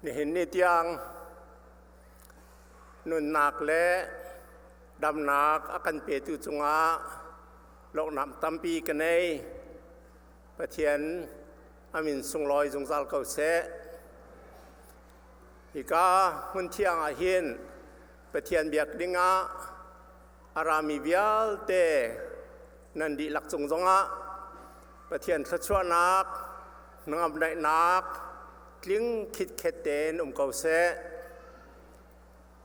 Nihin ni tiang nunnak le damnak a kan petu cungah lawmhnak tampi ka nei. Pathian a min sunglawi zungzal ko seh. Hika hmun thiang ah hin Pathian biak dingah a rami vialte nan dihlak cung zongah Pathian thluachuahnak, hnangamdaihnak tling khitkhet tein um ko seh.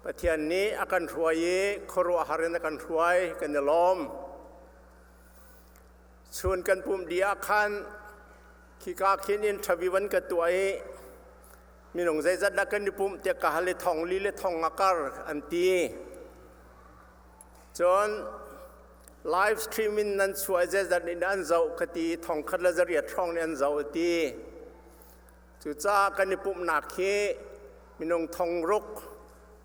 Pathian nih a kan hruai i khuaruahhar in a kan hruai, kan i lawm. Chun kan pumh dih ah khan khika khin in ṭhavi van ka tuah i minung zeizat dah kan i pumh tiah ka hal i thong li le thong nga kar an ti. Cun live stream in nan chuah zeizat in an zoh ka ti thong khat le zariat hrawng nih an zoh a ti. Cucaah kan i pumhnak hi minung thong ruk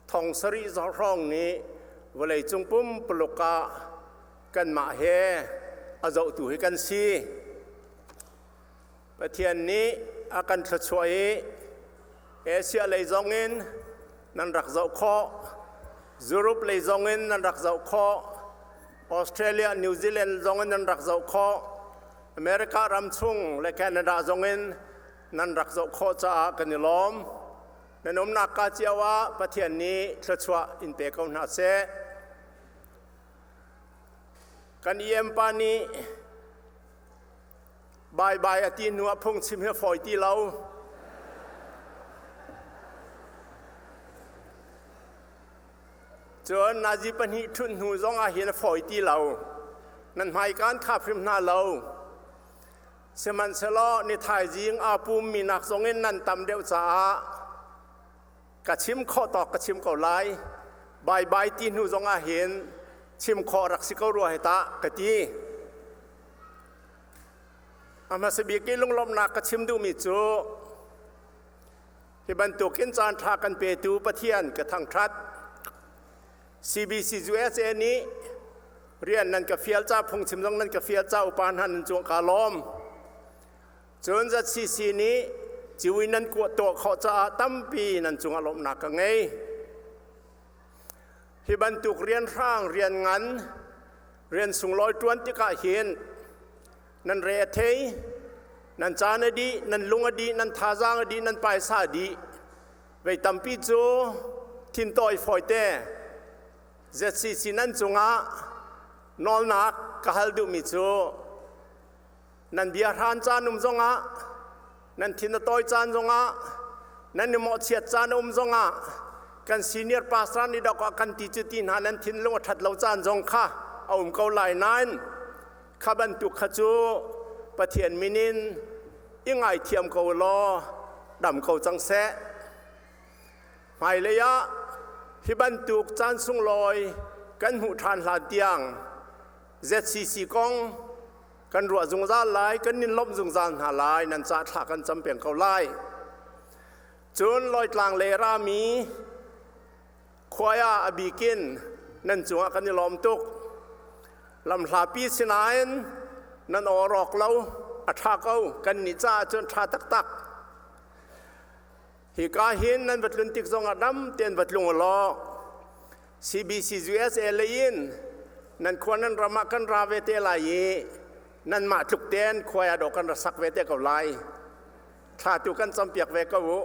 thong sarih hrawng nih vawleicung pumpuluk ah kanmah he a zohtu hi kan si. Pathian nih a kan thluachuah i Asia lei zong in nan rak zoh khawh, Europe lei zong in nan rak zoh khawh, Australia, New Zealand zong in nan rak zoh khawh, America ram chung le Canada zong in nan rak zoh khawh caah kan i lawm. Nan umnak ka cio ah Pathian nih thluachuah in pe ko hna seh. Kan EM pa nih Bye bye a ti hnu ah phungchim hi a fawi ti lo. Cun nazi pahnih ṭhut hnu zong ah hin a fawi ti lo. Nan hmai kaan khap hrim hna lo. Sihmanhsehlaw ni thaizing aa pummi nak zong in nan tam deuh caah ka chim khawh tawk ka chim ko lai. Bye bye ti hnu zong ah hin chim khawh rak si ko rua hi tah ka ti. A hmasa bik i lunglawmhnak ka chim duhmi cu hi bantukin caanṭha kan petu Pathian ka thangṭhat. CBC USA nih rian nan ka fial ca phungchim zong nan ka fial ca upa hna nan cung kaa lawm. Cun ZCC nih ciwi nan kuah tuah khawh caah tampi nan cungah lawmhnak ka ngei. Hi bantuk rianhrang rian ngan rian sunglawi ṭuan tikah hin nan re a thei, nan caan a dih, nan lung a dih, nan thazaang a dih, nan paisa a dih. Vei tampi cu thintawi fawite ZCC nan cungah nawlnak ka hal duhmi cu nan bia hran caan um zongah nan thin a tawi caan zongah nan i mawhchiat caan a um zongah kan senior pastor nih dok ah kan ti cu ti hna nan thinlung a ṭhat lo caan zong kha a um ko lai nain kha bantuk kha cu Pathian min in i ngaithiam ko law dam ko cang seh. Hmailei ah hi bantuk caan sunglawi kan hmuh ṭhan hlan tiang ZCC kong kan ruah zungzal lai, kan nin lawmh zungzal hna lai, nan ca thla kan cam peng ko lai. Cun Lawitlang le rami khuai ah a bikin nan cungah kan i lawm tuk. Lamhlapi sinain nan aw rawk lo, a ṭha ko, kan nih caah cun ṭha taktak. Hika hin nan va tlun tik zongah dam tein va tlung law CBC USA lei in nan khua nan ram ah kan ra ve te lai i nanmah tluk tein khuai ah dawh kan ra sak ve te ko lai. Thla tu kan campiak ve ko u.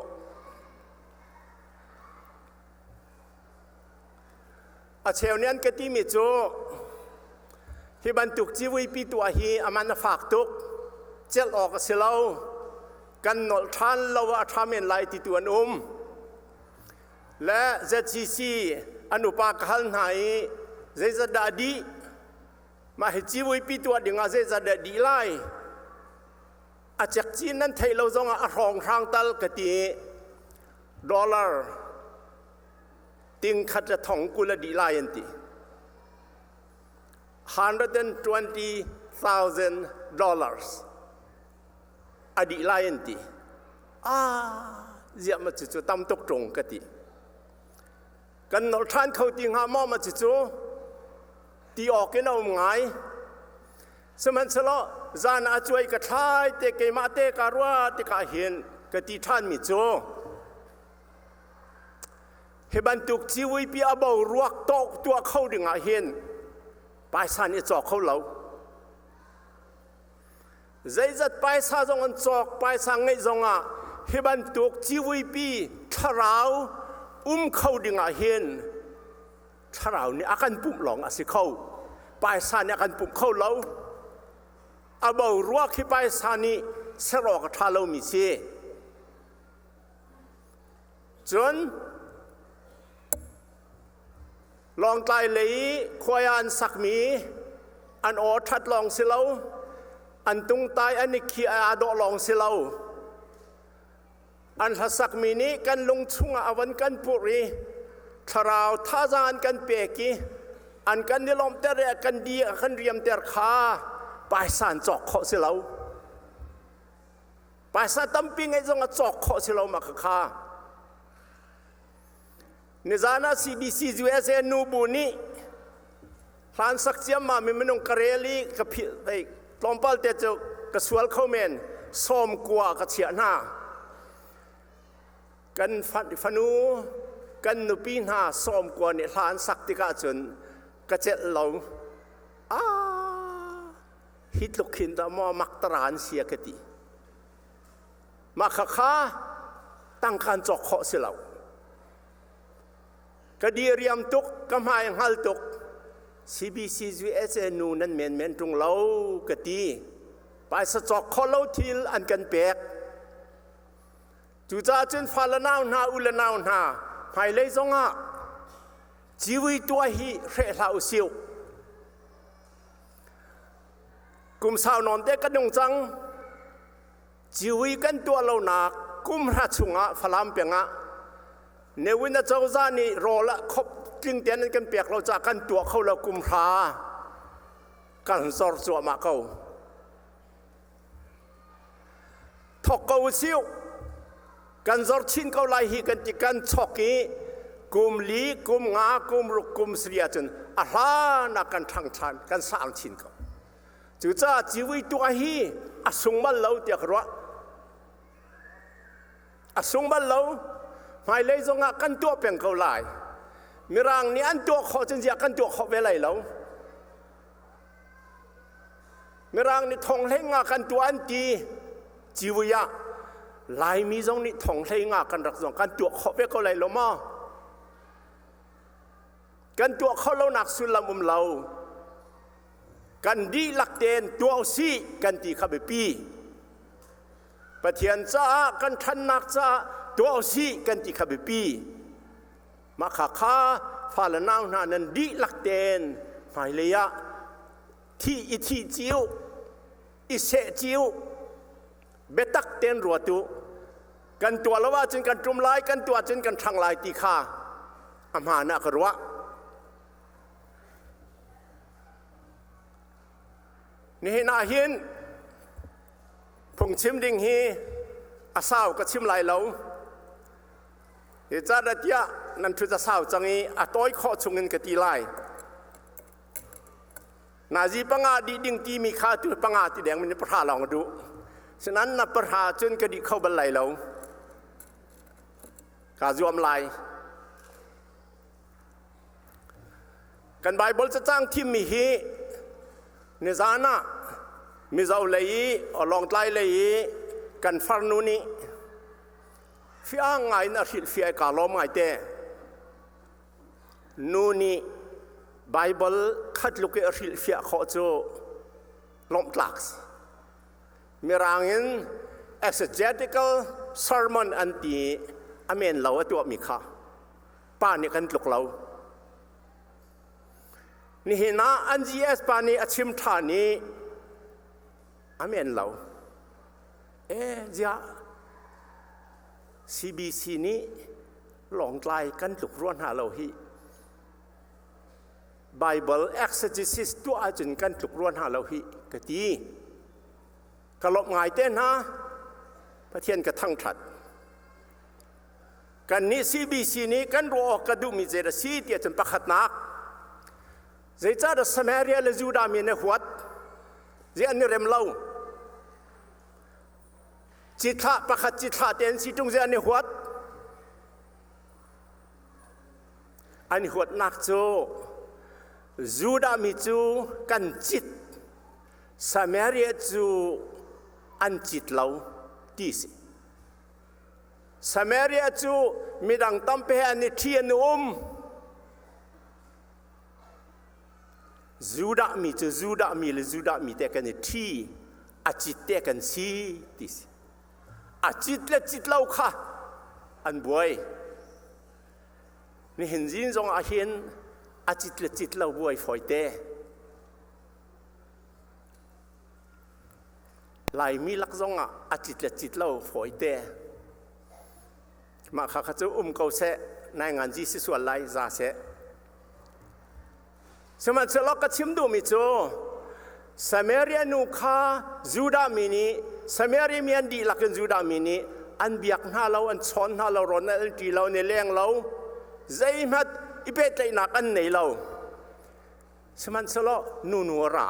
A cheu nih an ka timi cu hi bantuk civuipi tuah hi a man a fak tuk, celh awk a si lo, kan nolh ṭhan lo ah a ṭha men lai ti tu an um. Le ZCC an upa ka hal hna i zeizat dah a dih? Mah hi civuipi tuah ding ah zeizat dah dih lai? A cekcin nan theih lo zongah a hrawnghrang tal ka ti i dollar ting khat le thong 20 a dih lai an ti. $120,000 a dih lai an ti. Ah, ziah ma cucu tam tuk ṭung ka ti. Kan nolh ṭhan kho ti hnga maw ma cucu ti awk in a um ngai. Sihmanhsehlaw zan ah cuai ka thlai te keimah te ka ruah tikah hin ka ti ṭhanmi cu. Hi bantuk civuipi a boruak tawk tuah kho ding ah hin paisa nih a cawk kho lo. Zeizat paisa zong an cawk, paisa ngeih zong ah hi bantuk civuipi thlarau um kho ding ah hin thlarau nih a kan pumh lawng a si kho. Paisa nih a kan pumh kho lo. A boruak hi paisa nih ser awk a ṭha lomi si. Cun Lawngtlai lei i khuai ah an sakmi an aw ṭhat lawng si lo, an tungtai an i khi aa dawh lawng si lo. An hlasakmi nih kan lung chungah a van kan purh i thlarau thazaang an kan pek i an kan i lawmhter i a kan di a kan riamter kha paisa an cawk khawh si lo. Paisa tampi ngeih zong a cawk khawh si lo ma kha. Nizan ah CBC USA nubu nih hlan sak ciammam mi minung ka rel i ka philh tlawmpal te cu ka sual kho men 90 ka chiah hna. Kan fanu kan nupi hna 90 nih hla an sak tikah cun ka celh lo. Ah, hi tluk hin dah maw maktara an si a ka ti. Mah khakha tangka an cawk khawh si lo. Ka diriam tuk, ka hmai hngal tuk. CBCUSA nu nan menmen ṭung lo ka ti. Paisa cawk khawh lo thil an kan pek. Cucaah cun fa le nau hna, u le nau hna, hmailei zongah ciwi tuah hi hreh hlah usih. Kum sau nawn te kan nung cang. Ciwi kan tuah lonak kum hra chungah Falam peng ah Ne Win acozah nih rawl ah khop tling tein an kan pek lo caah kan tuah kho lo kum hra kan zor cuahmah ko. Thok ko usih kan zor chin ko lai hi kan ti kan chok i kum li kum nga kum ruk kum sari ahcun a hlan ah kan ṭhang ṭhan kan sang chin ko. Cucaah civui tuah hi a sung bal lo tiah ka ruah. A sung bal lo. Hmailei zongah kan tuah peng ko lai. Mirang nih an tuah khawh cun ziah kan tuah khawh ve lai lo. Mirang nih thong hlei nga kan tuah an ti. Civui ah Laimi zong nih thong hlei nga kan rak zong kan tuah khawh ve ko lai lo maw? Kan tuah khawh lonak sullam um lo. Kan dihlak tein tuah usih kan ti kha biapi. Pathian caah kan ṭhannak caah tuah usih kan ti kha biapi. Mah kha kha fale nau hna nan dihlak tein hmailei ah thi i thi cio, i seh cio, biatak tein ruat u. Kan tuah lo ahcun kan ṭum lai, kan tuah ahcun kan ṭhang lai ti kha a hmaan ah ka ruah. Nihin ah hin phungchim ding hi a sau ka chim lai lo. Zeicahtiah nan ṭhut a sau cang i a tawi khawh chungin ka ti lai. Nazi panga dih ding timi kha tu panga ti deng min pahra lawng a duh. Sinan na pahra cun ka dih kho bal lai lo. Kaa zuam lai. Kan Baibal cacang thimmi hi nizan ah Mizo lei i Lawngtlai lei i kan farnu nih fiang ngai in a hrilhfiah i kaa lawm ngai te. Nu nih Baibal khat luk i a hrilhfiah khawh cu lawmhtlak si. Mirang in exegetical sermon an ti i a men lo a tuahmi kha. Pa nih kan tluk lo. Nihin ah an GS pa nih a chim ṭhan i amen lo. E ziah CBC nih Lawngtlai kan tluk rua hna lo hi. Bible exegesis tuah ahcun kan tluk rua hna lo hi ka ti. Ka lawmh ngai te hna. Pathian ka thangṭhat. Kannih CBC nih kan ruah awk ka duhmi zei a si tiah cun pakhatnak zeicahdah Samaria le Judah mi an i huat? Zei an i rem lo? Cithlah pakhat cithlah te an si ṭung zei an i huat? An huatnak cu Judah mi cu kan cit, Samaria cu an cit lo ti si. Samaria cu midang tampi he an i ṭhi an um. Judah mi cu Judah mi le Judah mi te kan i ṭhi, a cit te kan si ti si. A cit le cit lo kha an buai. Nihin zing zong ah hin a cit le cit lo buai fawite. Laimi lak zong ah a cit le cit lo fawite. Mah kha kha cu um ko seh, nai ngan ji si sual lai za seh. Sihmanhsehlaw ka chim duhmi cu Samaria nu kha Judah mi nih Samaria mi an dihlak in Judah mi nih an biak hna lo, an chawn hna lo, rawn an ṭi lo, an i leng lo, zeihmanh i pehtlaihnak an nei lo. Sihmanhsehlaw nunu a ra.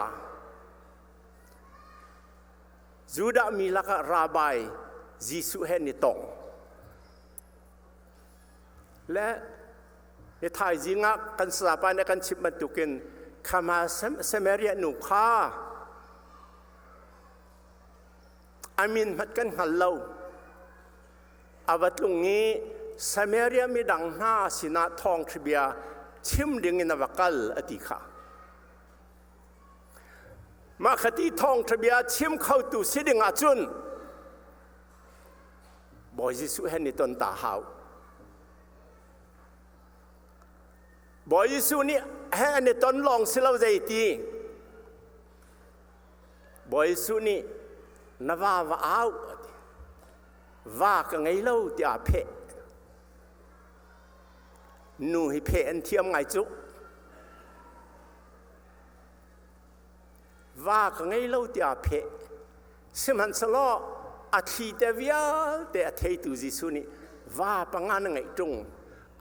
Judah mi lakah rabbi Jesuh he an i tong. Le ni thaizing ah kan sapa nih kan chimh bantukin khama Samaria nu kha a min hmanh kan hngal lo. A va tlung i Samaria midang hna sinah thawngṭha bia chim dingin a va kal a ti kha. Mah khati thawngṭha bia chim khotu si ding ahcun Bawi Jesuh he ni ton ta hau. Bawi Jesuh nih he an i ton lawng si lo zei ti. Bawi Jesuh nih na va va au a ti. Va ka ngei lo tiah pheh. Nu hi pheh an thiam ngai cu. Va ka ngei lo tiah pheh. Sihmanhsehlaw a thli te vialte a theitu Jesuh nih va panga na ngeih ṭung.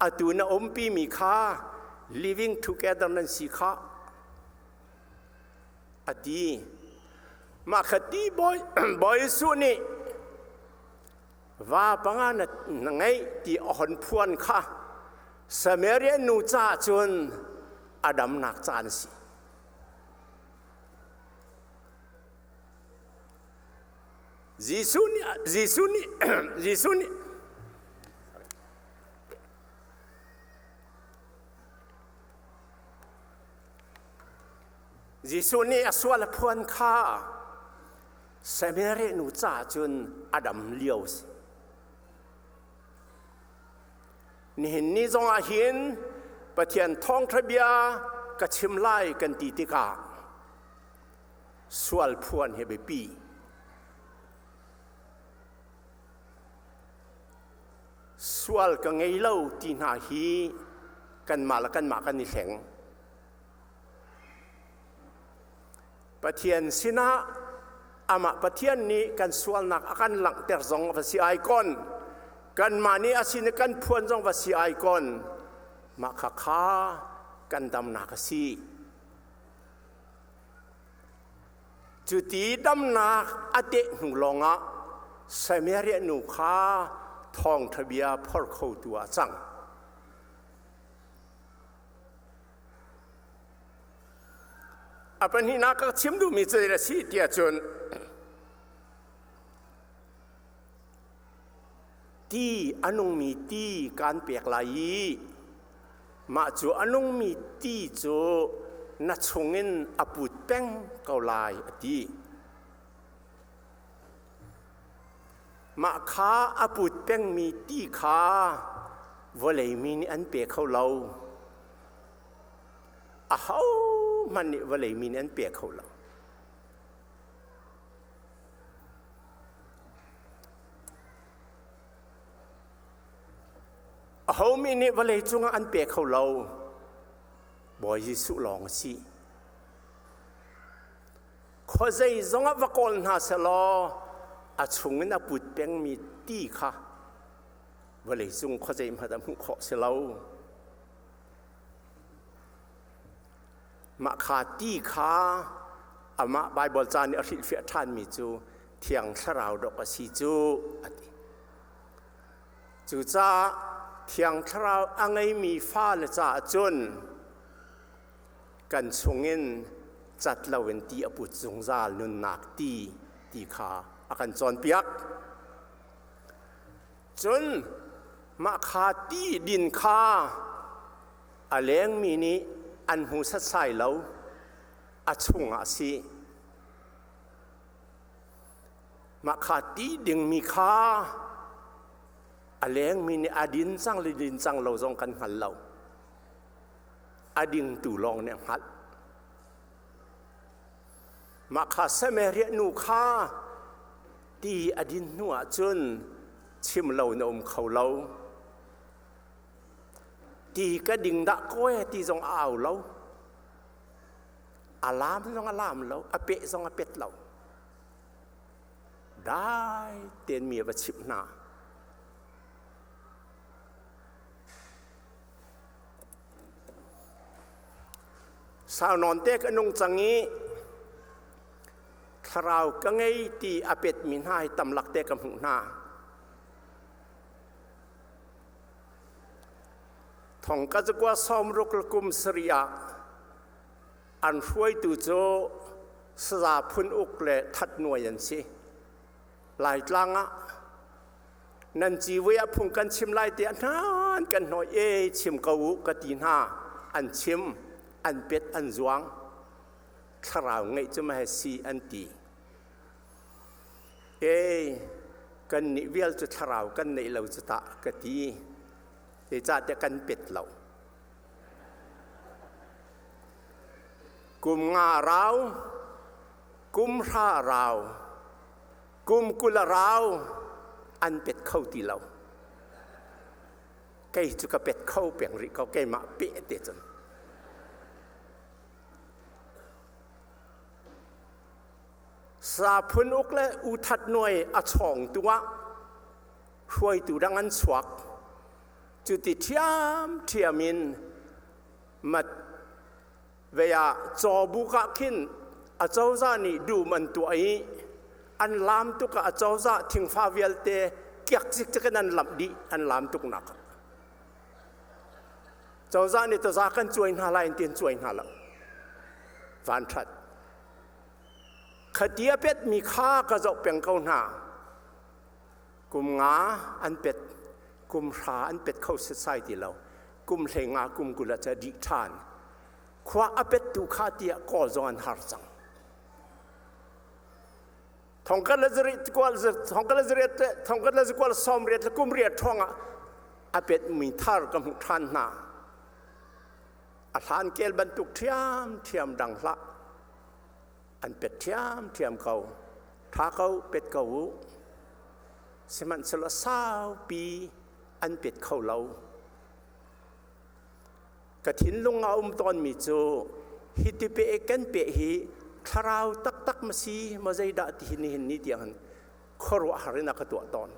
Atu na umpi mi kha living together nan si kha a ti. Mah kha ti Bawi, Bawi Jesuh nih va panga na, na ngeih ti a hon phuan kha Samaria nu caah cun a damnak caan a si. Jesuh nih Jesuh nih Jesuh nih Jesuh nih a sual a phuan kha Samaria nu caah cun a dam lio a si. Nihin ni zongah hin Pathian thawngṭha bia ka chim lai kan ti tikah sual phuan hi biapi. Sual ka ngei lo ti hna hi kanmah le kanmah kan i hleng. Pathian sinah amah Pathian nih kan sualnak a kan langhter zong va si ai kon kanmah nih a sin i kan phuan zong va si ai kon mah kha kha kan damnak a si. Cuti damnak a teh hnu lawngah Samaria nu kha thawngṭha bia phor khotu ah a cang. A pahnihnak ka chim duhmi cu zei a si tiah cun ti a nungmi ti kaan pek lai i mah cu a nungmi ti cu na chungin a put peng ko lai a ti. Mah kha a put pengmi ti kha vawlei mi nih an pe kho lo. Ahohmanh nih vawlei mi nih an pe kho lo. Aho mi nih vawlei cungah an pe kho lo. Bawi Jesuh lawng a si. Khuazei zongah va kawl hna selaw a chungin a put pengmi ti kha vawlei cung khuazei hmanh ah hmuh khawh si lo. Mah kha ti kha amah Baibal ca nih a hrilhfiah ṭhanmi cu Thiang Thlarau dawk a si cu a ti. Cucaah Thiang Thlarau a ngeimi fale caah cun kan chungin cat loin ti a put zungzal nunnak ti ti kha a kan cawnpiak. Cun mah kha ti din kha a lengmi nih an hmu setsai lo, a chungah a si. Mah kha ti dingmi kha a lengmi nih a din cang le din cang lo zong kan hngal lo. A dingtu lawng nih a hngalh. Mah kha Samaria nu kha ti a din hnu ah cun chim lo na um kho lo. Ti ka ding dah kawe ti zong a au lo. A lam zong a lam lo, a peh zong a pet lo. Dai tein mi a va chimh hna. Sau nawn te ka nung cang i thlarau ka ngei ti a petmi hna hi tamlak te ka hmuh hna. Thong ka zakua sawmruk le kum sarih ah an hruaitu cu saza phun uk le that nuai an si. Laitlang ah nan civuai ah phung kan chim lai tiah hnan kan hnawih e chim ko u ka ti hna. An chim, an pet, an zuang. Thlarau ngeih cu ma si an ti. E kan nih vial cu thlarau kan neih lo cu tah ka ti. Zeicahtiah kan pet lo. Kum nga rau, kum hra rau, kum 20 a rau an pet kho ti lo. Kei cu ka pet kho peng rih ko, keimah peh te cun. Sa phun uk le u that nuai a chawng tu ah hruaitu dang an chuak. Cuti ṭhiamṭhiam in mat vei ah cawbuk ah khin acozah nih dum an tuah i an laam tuk ah acozah thingfa vialte kiak cikcek in an lamh dih an laam tuknak ah. Cozah nih taza kan cuai hna lai in ti an cuai hna lo. Van ṭhat. Khati a petmi kha ka zoh peng ko hna. Kum nga an pet, kum hra an pet kho setsai ti lo. Kum 15 kum 20 ah ca dih ṭhan. Khua a pettu kha tiah kawl zong an har cang. Thongkat le zari kual thongkat le zariat le thongkat le zakual sawmriat le kum riat ṭhawng ah a petmi thar ka hmuh ṭhan hna. A hlan kel bantuk ṭhiamṭhiam dang hlah. An pet ṭhiamṭhiam ko. Ṭha ko, pet ko u. Sihmanhsehlaw saupi an pet kho lo. Ka thinlung a um tawnmi cu hi ti pe kan pe hi thlarau taktak ma si maw zeidah ti hi nihin ni tiang hin khuaruahhar in a ka tuah tawn.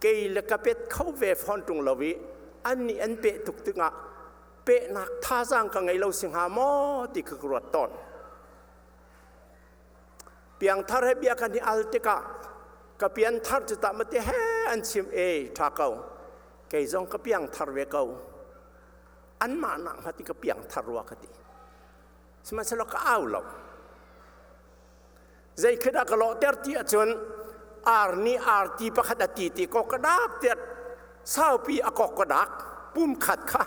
Kei le ka pet kho ve fawn ṭung lo i annih an peh tuk tikah pehnak thazaang ka ngei lo si hnga maw ti ka ruat tawn. Piangthar he bia kan i al tikah ka pianthar cu tah mate he an chim e ṭha ko. Kei zong ka piangthar ve ko. Anmah nak hmat in ka piangthar rua ka ti. Sihmanhsehlaw ka au lo. Zei khi dah ka lawhter ti ahcun ar nih arti pakhat a ti ti kok ka dak tiah saupi a kok ka dak pum khat kha.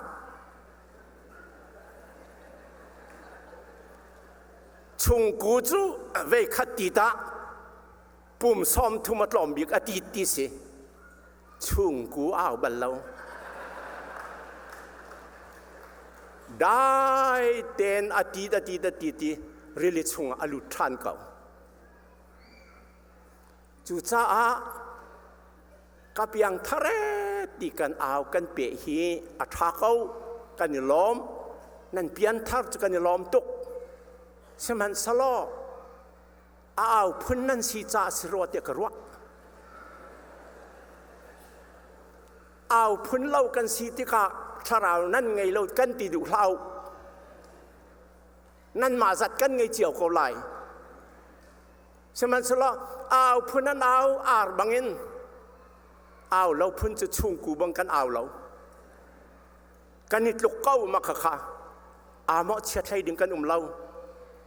Chungku cu vei khat ti tah pum 30 a tlawm bik a ti ti si. Chungku au bal lo. Dai ten a ti a ti a ti ti rili chungah a lut ṭhan ko. Cucaah ka piang thar ti kan au kan pe hi a ṭha ko kan i lawm nan pian thar cu kan i lawm tuk sihmanhsehlaw a au phun nan si caah si rua tiah ka ruah au phun lo kan si tikah thlarau nan ngei lo kan ti duh hlah u nanmah zat kan ngei cio ko lai Sihmanhsehlaw au phun an au ar bangin au lo phun cu chungku bang kan au lo. Kan i tluk ko ma kha kha. Aa mawhchiat hlei ding kan um lo.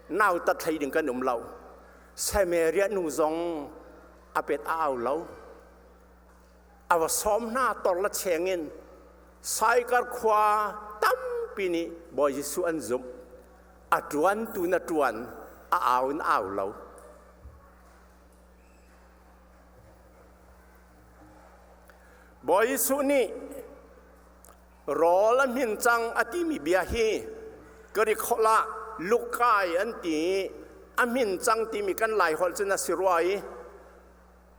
Nautat hlei ding kan um lo. Samaria nu zong a pet a au lo. A va sawm hna tor la cheng in Saikar khua tampi nih Bawi Jesuh an zumh. A ṭuan tu na ṭuan, a au in au lo. Bawi Jesuh nih rawl a hmin cang a timi bia hi Greek holh ah lukai an ti i a hmin cang timi kan Lai holh cun a si rua i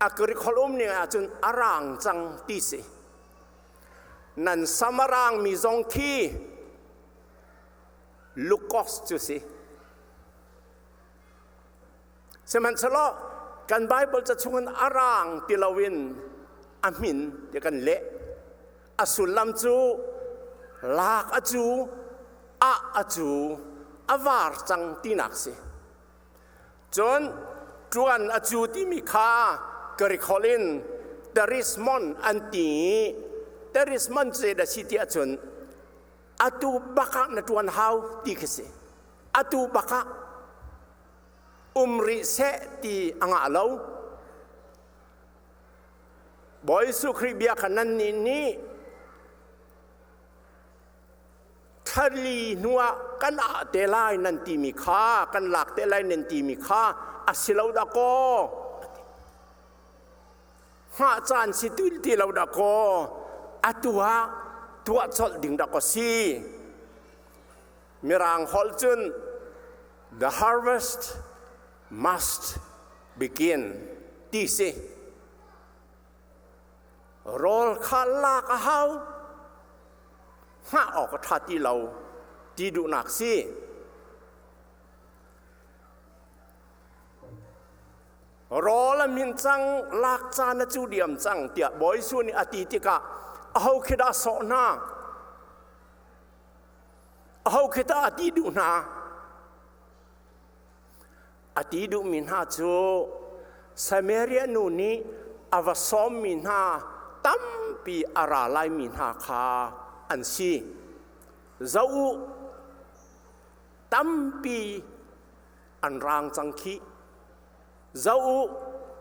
a Greek holh um ning ahcun a rang cang ti si. Nan sam a rangmi zong khi lukos cu si. Sihmanhsehlaw kan Bible ca chungin a rang ti loin a hmin ti kan leh. A sullam cu lak a cu, ah a cu, a var cang tinak si. Cun ṭuan a cu timi kha Greek holh in terismon an ti i terismon cu zeidah si ti ahcun atu bak ah na ṭuan hau ti khi si. Atu bak ah um rih seh ti a ngah lo. Bawi Jesuh Khrih bia kha nannih nih thali hnuah kan ah te lai nan timi kha kan lak te lai nan timi kha a si lo dah kaw hngah caan si ti ti lo dah kaw atu ah tuah colh ding dah kaw si Mirang holh cun the harvest must begin ti si. Rawl kha lak a hau, hngah awk a ṭha ti lo ti duhnak si. Rawl a min cang, lak caan a cu diam cang tiah Bawi Jesuh nih a ti tikah aho khi dah sawh hna? Aho khi dah a ti duh hna? A ti duhmi hna cu Samaria nu nih a va sawmmi hna tampi a ra laimi hna kha an si. Zoh u, tampi an rang cang khih. Zoh u,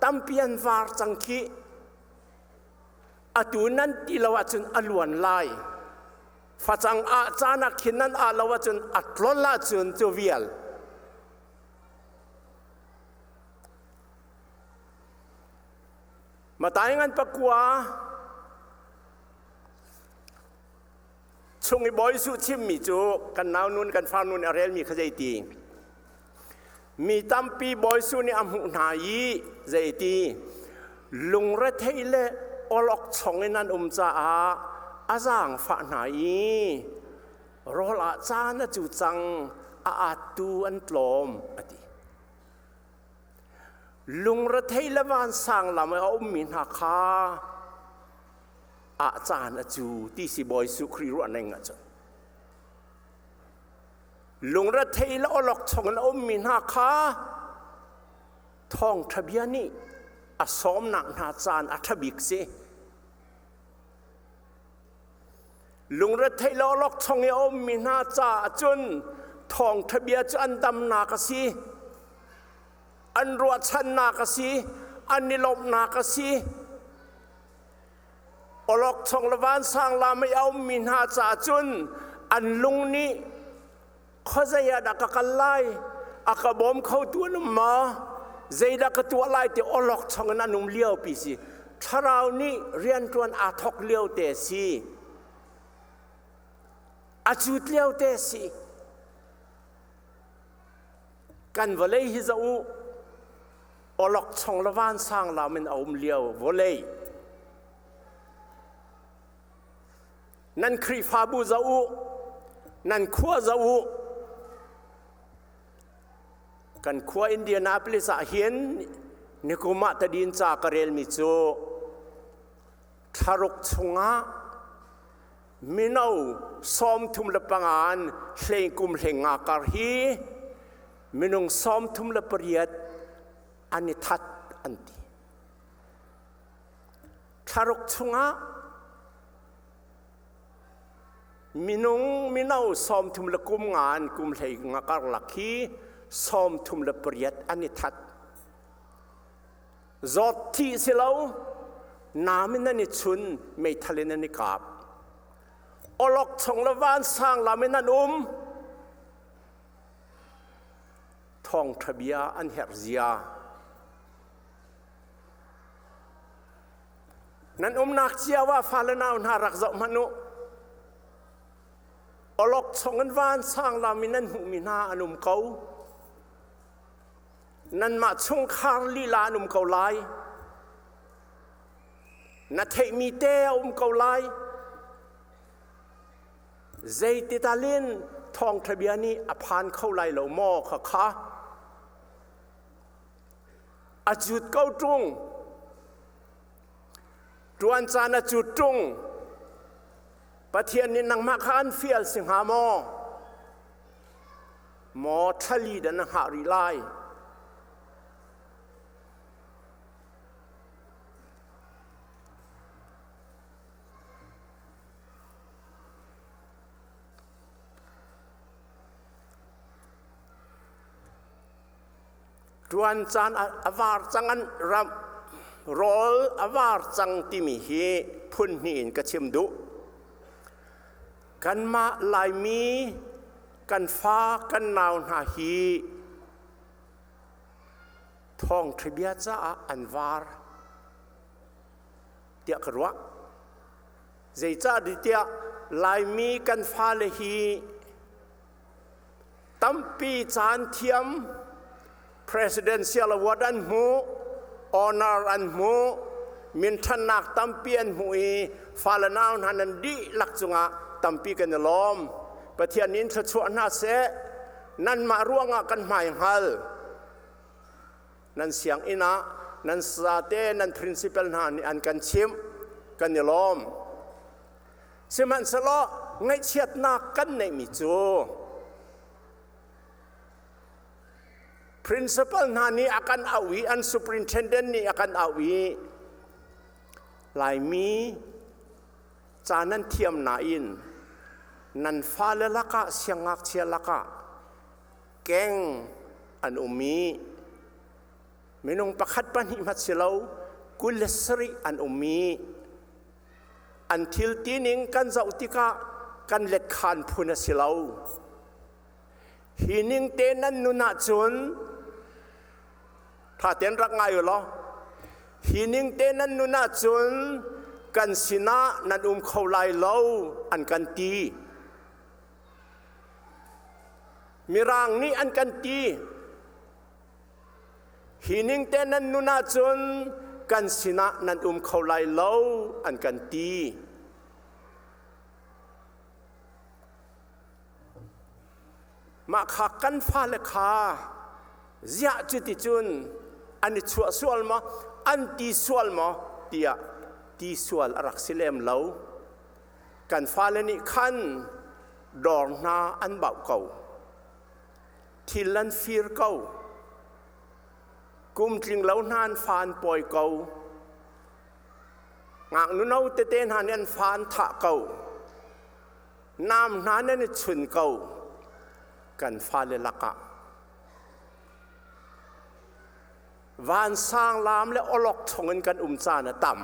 tampi an var cang khih. Atu nan ti lo ahcun a luan lai. Facang ah caan ah khin nan ah lo ahcun a tlol ahcun cu vial. Matai ngan pakua chung i Bawi Jesuh chimmi cu kan nau nun kan far nun a relmi kha zeiti mi tampi Bawi Jesuh nih a hmuh hna i zeiti lungrethei le awlok chong in an um caah a zaangfah hna i rawl ah caan a cu cang a attu an tlawm a ti lungrethei le vansang lam i a ummi hna kha ah caan a cu ti si Bawi Jesuh Khrih ruah ning ahcun lungrethei le awlok chong in a ummi hna kha thawngṭha bia nih a sawmnak hna caan a ṭha bik si. Lungrethei le awlok chong i a ummi hna caah cun thawngṭha bia cu an damnak a si, an ruahchannak a si, an i lawmhnak a si. Awlokchong le vansang lam i a ummi hna caah cun an lung nih khuazei ah dah ka kal lai, a ka bawm khotu an um maw, zeidah ka tuah lai ti awlokchong in an um liopi si. Thlarau nih rianṭuan aa thawk lio te si. A cut lio te si. Kan vawlei hi zoh u, awlokchong le vansang lam in a um lio vawlei. Nan Khrihfabu zoh u, nan khua zoh u. Kan khua Indianapolis ah hin nikum ah tadin ca ka relmi cu thlaruk chungah mino 35 an hlei kum hlei nga kar hi minung 38 an i that an ti. Thlaruk chungah Minung mino 30 le kum nga an kum hlei nga karlak hi 38 an i that. Zawt thi si lo, nam in an i chun, meithal in an i kap. Olok chung le vansang lam in an um. Thawngṭha bia an herh zia. Nan umnak cio ah fale nau hna rak zoh hmanh u. Olok chung in vansang lam in nan hmuhmi hna an um ko. Nanmah chungkhar lila an um ko lai. Na theihmi te a um ko lai. Zeititalin thawngṭha bia nih a phan kho lai lo maw kha kha. A cut ko ṭung. Ṭuan caan a cut ṭung. Pathian nih nangmah kha an fial si hnga maw? Maw thlali dah na hngah rih lai? Ṭuan caan a var cang an ram rawl a var cang timi hi phun hnih in ka chim duh. Kanmah Laimi kan fa kan nau hna hi thawngṭha bia caah an var tiah ka ruah. Zeicah tiah Laimi kan fale hi Tampi caan thiam presidential award an hmu, honor an hmu, minthannak tampi an hmu i fale nau hna nan dihlak cungah tampi kan i lawm. Pathian nih in thluachuah hna seh. Nanmah ruangah kan hmai hngal. Nan sianginn ah nan sate nan principal hna nih an kan chimh. Kan i lawm. Sihmanhsehlaw ngaihchiatnak kan neihmi cu principal hna nih a kan auh i an superintendent nih a kan auh i Laimi ca nan thiam nain nan fale lakah siangngakchia lakah keng an um i minung pakhat pahnih hmat si lo 27 an um i An thil tining kan zoh tikah kan letkhan phun a si lo. Hi ning te nan nun ahcun tha tein rak ngai u law hi ning te nan nun ahcun kan sinah nan um kho lai lo an kan ti. Mirang nih an kan ti. Hi ning te nan nun ahcun kan sinah nan um kho lai lo an kan ti. Mah kha kan fale kha ziah cuticun an i chuah sual maw an ti sual maw tiah ti sual a rak si lem lo. Kan fale nih khan dawr hna an bauh ko. Thil an fir ko. Kum tling lo hna an fa an pawi ko. Ngaknu no tete hna nih an fa an thah ko. Nam hna nan i chun ko. Kan fale lakah. Vansang lam le olok chungin kan um caan a tam.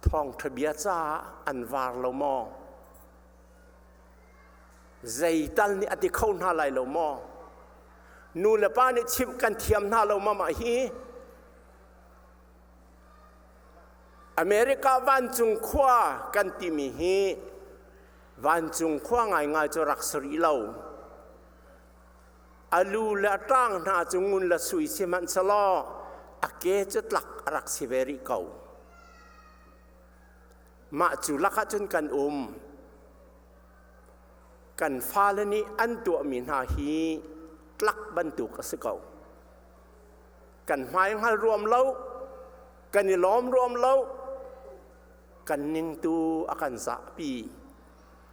Thawngṭha bia caah an var lo maw? Zeital nih a ti kho hna lai lo maw? Nu le pa nih chimh kan thiam hna lo ma mah hi? America vancung khua kan timi hi vancung khua ngaingai cu rak si rih lo. A lu le a ṭang hna cu ngun le sui sihmanhsehlaw a ke cu tlak a rak si ve rih ko. Mah cu lakah cun kan um. Kan fale nih an tuahmi hna hi tlak bantuk a si ko. Kan hmai hngal ruam lo, kan i lawm ruam lo, kan ningtu a kan zahpi,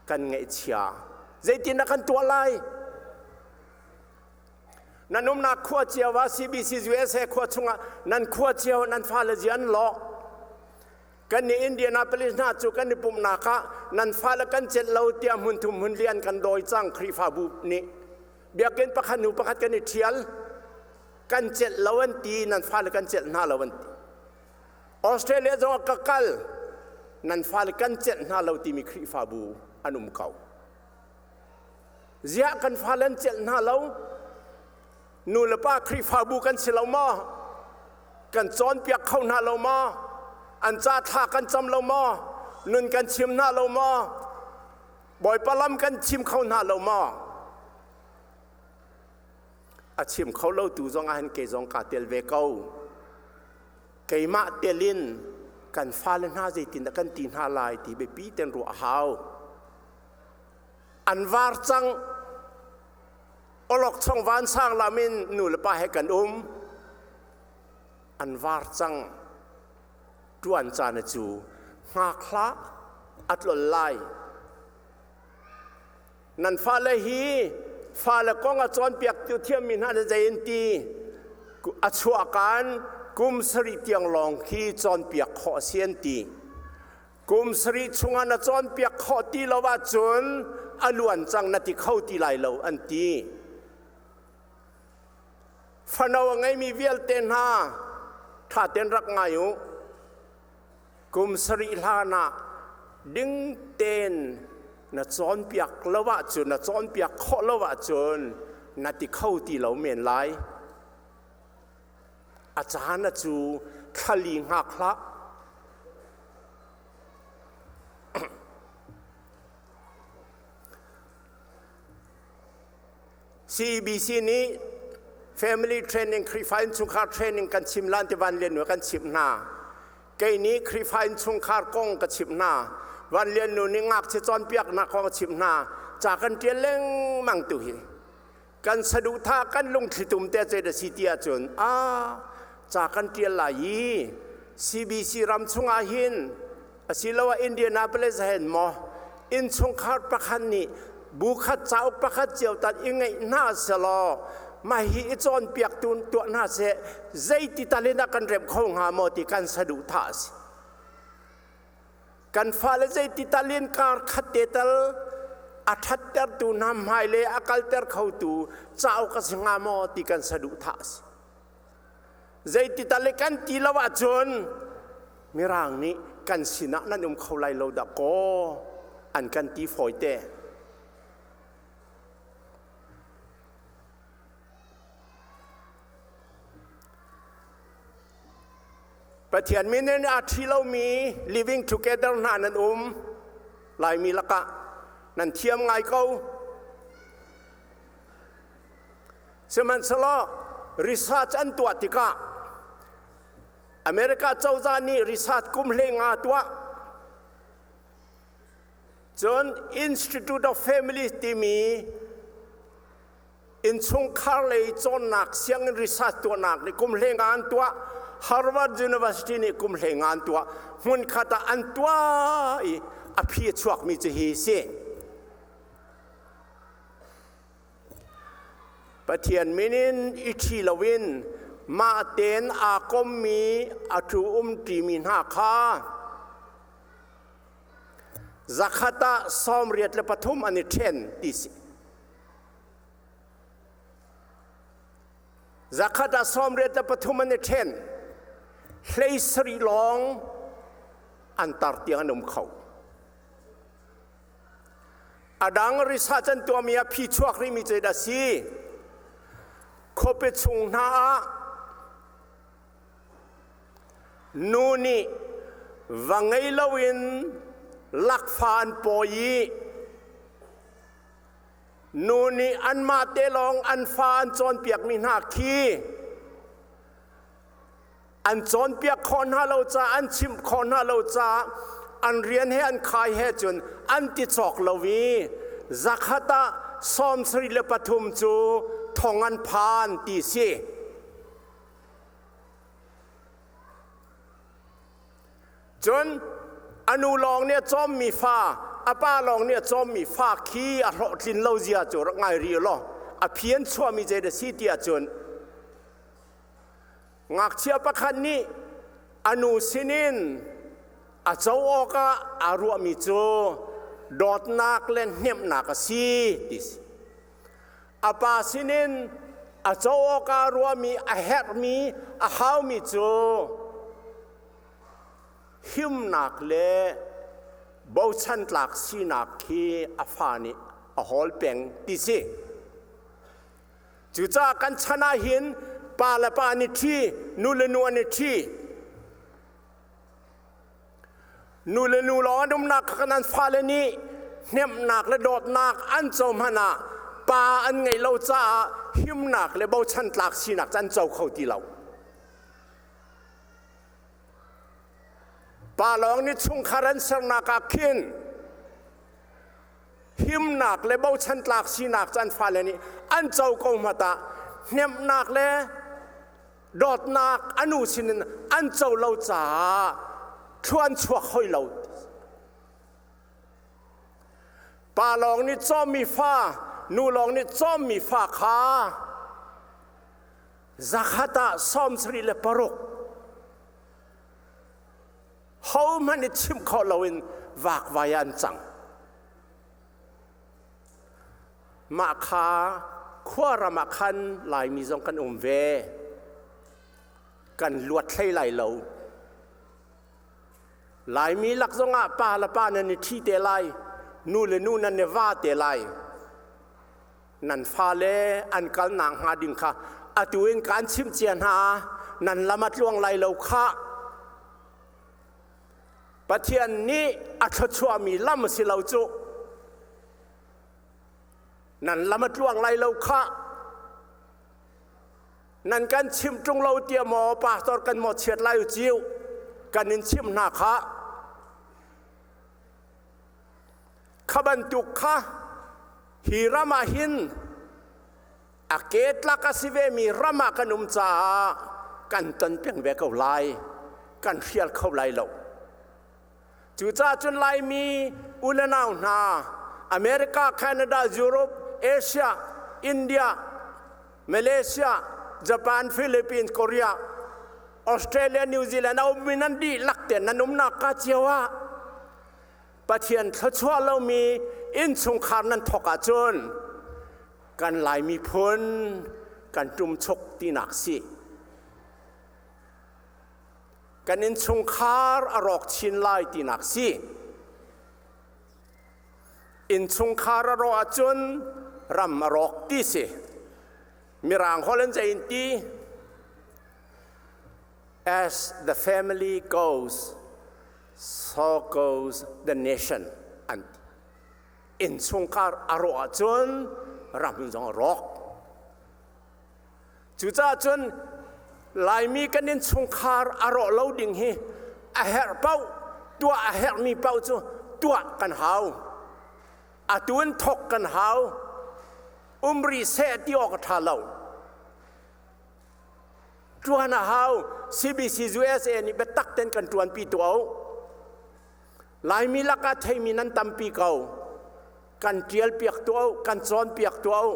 kan ngaihchia. Zeitin a kan tuah lai? Nan umnak khua cio ah CBC USA khua chungah nan khua cio nan fale zi an lawh. Kan nih Indianapolis hna cu kan i pumhnak ah nan fale kan celh lo tiah hmun thum hmun li an kan dawi cang Khrihfabu nih. Biakinn pakhat hnu pakhat kan i ṭhial. Kan celh lo an ti, nan fale kan celh hna lo an ti. Australia zong ah ka kal, nan fale kan celh hna lo timi Khrihfabu an um ko. Ziah kan fale an celh hna lo? Nu le pa Khrihfabu kan si lo maw? Kan cawnpiak kho hna lo maw? An ca thla kan cam lo maw? Nun kan chim hna lo maw? Bawipa lam kan chim kho hna lo maw? A chim kho lo tu zong ah hin kei zong kaa tel ve ko. Keimah tel in kan fale hna zeitindah kan ti hna lai ti biapi ten ruah a hau. An var cang awlokchong vansang lam in nu le pa he kan um. An var cang ṭuan caan cu hngak hlah a tlol lai. Nan fale hi fale kong a cawnpiaktu thiammi hna nih zei an ti? A chuahkan kum sarih tiang lawng khi cawnpiak khawh a si an ti. Kum sarih chungah na cawnpiak khawh ti lo ahcun a luan cang na ti kho ti lai lo an ti. Fano a ngeimi vialte hna ṭha tein rak ngai u. Kum sarih hlan ah ding tein na cawnpiak lo ahcun, na cawnpiak khawh lo ahcun na ti kho ti lo men lai. A caan a cu thlali hngak hlah. CEBC nih family training Khrihfa innchungkhar training kan chim lan ti Van Lian Nu kan chimh hna. Kei nih Khrihfa innchungkhar kong ka chimh hna. Van Lian Nu nih ngakchia cawnpiaknak kong a chimh hna. Ca kan ṭial lengmang tu hi. Kan saduhthah kan lungthli tum te ce da si ti ahcun a ca kan ṭial lai i CBC ram chungah hin asiloah Indianapolis hen maw innchungkhar pakhat nih bu khat cauk pakhat cio tan i ngeih hna selaw mah hi i cawnpiak tu tuah hna seh zeiti tal in a kan remh kho hnga maw ti kan saduhthah a si. Kan fale zeiti tal in kar khat te tal a ṭhattertu hna hmailei a kalter khotu cauk a si hnga maw ti kan saduhthah a si. Zeiti tal i kan ti lo ahcun Mirang nih kan sinah nan um kho lai lo dah kaw an kan ti fawite. Pathian min in aa ṭhi lomi living together hna nan um Laimi lakah nan thiam ngai ko. Sihmanhsehlaw research an tuah tikah America cozah nih research kum hlei nga tuah. Cun Institute of Families timi innchungkhar lei cawnnak sianginn research tuahnak nih kum hlei nga an tuah. Harvard University nih kum hlei nga an tuah. Hmunkhat ah an tuah i a phi a chuakmi cu hi si. Pathian min in i ṭhi loin mah tein aa kommi a ṭhu umṭimi hna kha zakhat ah 83 an i ṭhen ti si. Zakhat ah 83 an i ṭhen. Hlei sarih lawng an tar tiang an um kho. A dang research an tuahmi ah phi chuak rihmi cu a si. Khuapi chung hna ah nu nih va ngei loin lakfa an pawi i nu nih anmah te lawng an fa an cawnpiakmi hna khi an cawnpiak khawh hna lo caah an chimh khawh hna lo caah an rian he an khai he cun an ti cawk lo i zakhat ah 73 cu thong an phan ti si. Cun a nu lawng nih a cawmmi fa a pa lawng nih a cawmmi fa khi a hlawhtlin lo zia cu rak ngai rih law a phi an chuahmi zei dah si ti ahcun Ngakchia pakhat nih a nu sinin A co awkah aa ruahmi cu dawtnak le hnemhnak a si ti si. A pa sinin a co awkah ruahmi a herhmi a haumi cu himnak le bochan tlak sinak khi a fa nih a hawl peng ti si. Cucaah kan chan ah hin pa le pa an i ṭhi, nu le nu an i ṭhi. Nu le nu lawng an umnak kha kan an fale nih hnemhnak le dawtnak an co hmanh ah pa an ngeih lo caah himnak le bochan tlak sinak cu an co kho ti lo. Pa lawng nih chungkhar an sernak ah khin himnak le bochan tlak sinak cu an fale nih an co ko hmat ah hnemhnak le dawtnak a nu sinin an co lo caah thluan chuak hoi lo. Pa lawng nih cawmmi fa, nu lawng nih cawmmi fa kha zakhat ah 76 hohmanh i chimh khawh loin vakvai ah an cang. Mah kha khuaram ah khan Laimi zong kan um ve. Kan luat hlei lai lo. Laimi lak zongah pa le pa nan i ṭhi te lai, nu le nu nan i va te lai. Nan fale an kalnak hnga ding kha atu in kaan chimh cia hna, nan lam a tluang lai lo khah. Pathian nih a thluachuahmi lam a si lo cu. Nan lam a tluang lai lo khah. Nan kan chimh ṭung lo tiah maw pastor kan mawhchiat lai u ciu kan in chimh hna khah. Kha bantuk kha hi ram ah hin a ke tlak a si vemi ram ah kan um caah kan ton peng ve ko lai, kan hrial kho lai lo. Cucaah cun Laimi u le nau hna, America, Canada, Europe, Asia, India, Malaysia, Japan, Philippines, Korea, Australia, New Zealand a ummi nan dihlak tein nan umnak ka cio ah Pathian thluachuah lomi innchungkhar nan thawk ahcun kan Lai miphun kan ṭumchuk tinak si. Kan innchungkhar a rawk chin lai tinak si. Innchungkhar a rawh ahcun ram a rawk ti si. Mirang holh in zei in ti? As the family goes, so goes the nation an ti. Innchungkhar a rawh ahcun ram zong a rawk. Cucaah cun Laimi kan innchungkhar a rawh lo ding hi a herh paoh tuah a herhmi paoh cu tuah kan hau. Atu in thawk kan hau. Um rih seh ti awk a ṭha lo. Ṭuan a hau. CBC USA nih biatak tein kan ṭuanpi tuah u. Laimi lakah theimi nan tampi ko. Kan ṭialpiak tuah u, kan cawnpiak tuah u.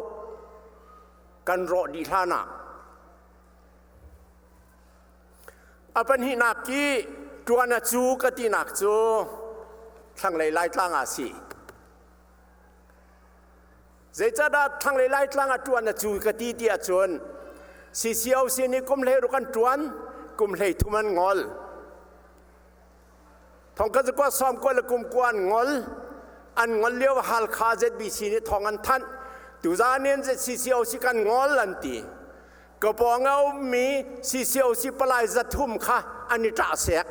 Kan rawh dih hlan ah. A pahnihnak i ṭuan a cu ka tinak cu thlanglei Laitlang ah a si. Zeicahdah thlanglei Laitlang ah ṭuan a cu ka ti ti ahcun CCOC nih kum 16 an ṭuan, kum 33 an ngol. Thongkhat zakua sawm kua le kum kua an ngol. An ngol lio Halkha ZBC nih thong an thanh. Tuzan in CCOC kan ngol an ti. Ka pawng a ummi CCOC palai 300 kha an i ṭah sek.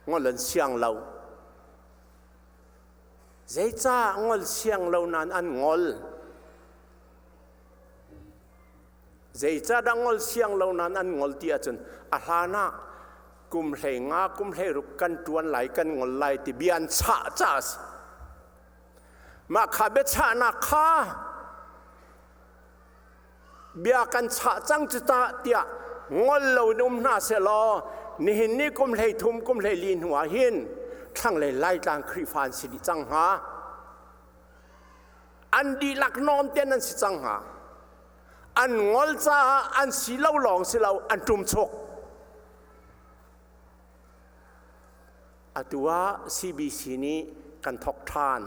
Ngol an siang lo. Zeicah ngol siang lo nain an ngol? Zeicahdah ngol siang lo nain an ngol ti ahcun a hlan ah kum 15 kum 16 kan ṭuan lai kan ngol lai ti bia an chah caah a si. Mah kha biachahnak kha bia kan chah cang cu ta tiah ngol lo in um hna sehlaw nihin ni kum 33 kum 14 hnu ah hin thlanglei Laitlang Khrihfa an si dih cang hnga. An dihlak nawn ten an si cang hnga. An ngol caah an si lo lawng si lo an ṭum chuk. Atu ah CBC nih kan thawk ṭhan.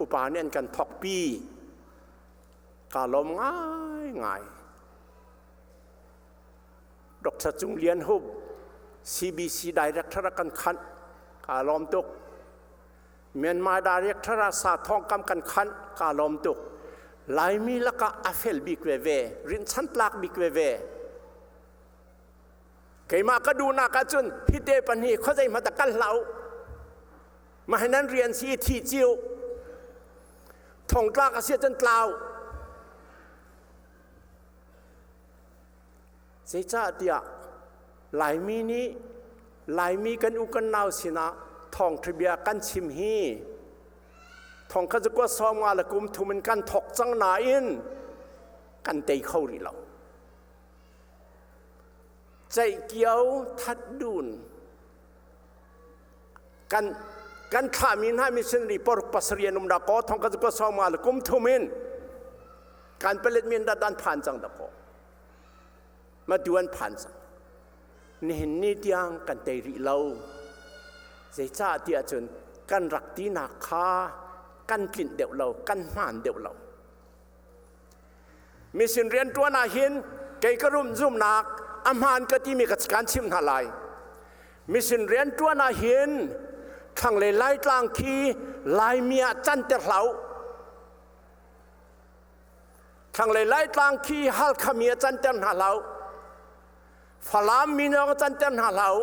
Upa nih an kan thawkpi. Kaa lawm ngaingai. Dr. Cung Lian Hup, CBC Director a kan khanh. Kaa lawm tuk. Myanmar Director ah sa thawngkam kan khanh. Kaa lawm tuk. Laimi lakah a fel bik veve, rinhchan tlak bik veve. Keimah ka duhnak ahcun hite pahnih khuazei hmanh kal hlah u. Mah hi nan rian si i thi cio. Thongtlak a si ahcun tlau. Zeicahtiah Laimi nih Laimi kan u kan nau sinah thawngṭha bia kan chim hi thong kha cu 50 le kum thum in kan thawk cang nain kan tei kho rih lo. Ceihkio that dun kan kan thlahmi hna missionary poruk pasarih an um dah kaw thong ka cu sawma le kum thum in kan palet min dah dan phan cang dah kaw ma tu an phan cang nihin ni tiang kan tei rih lo zeicah tiah cun kan rak tinak kha kan tlinh deuh lo kan hmaan deuh lo Mission rianṭuan ah hin kei ka rum zumnak a hmaan ka timi ka kan chimh hna lai. Mission rianṭuan ah hin thlanglei Laitlang khi Laimi ah canter hlah u. Thlanglei Laitlang khi Halkha mi ah canter hna hlah u. Falam mi lawng canter hna hlah u.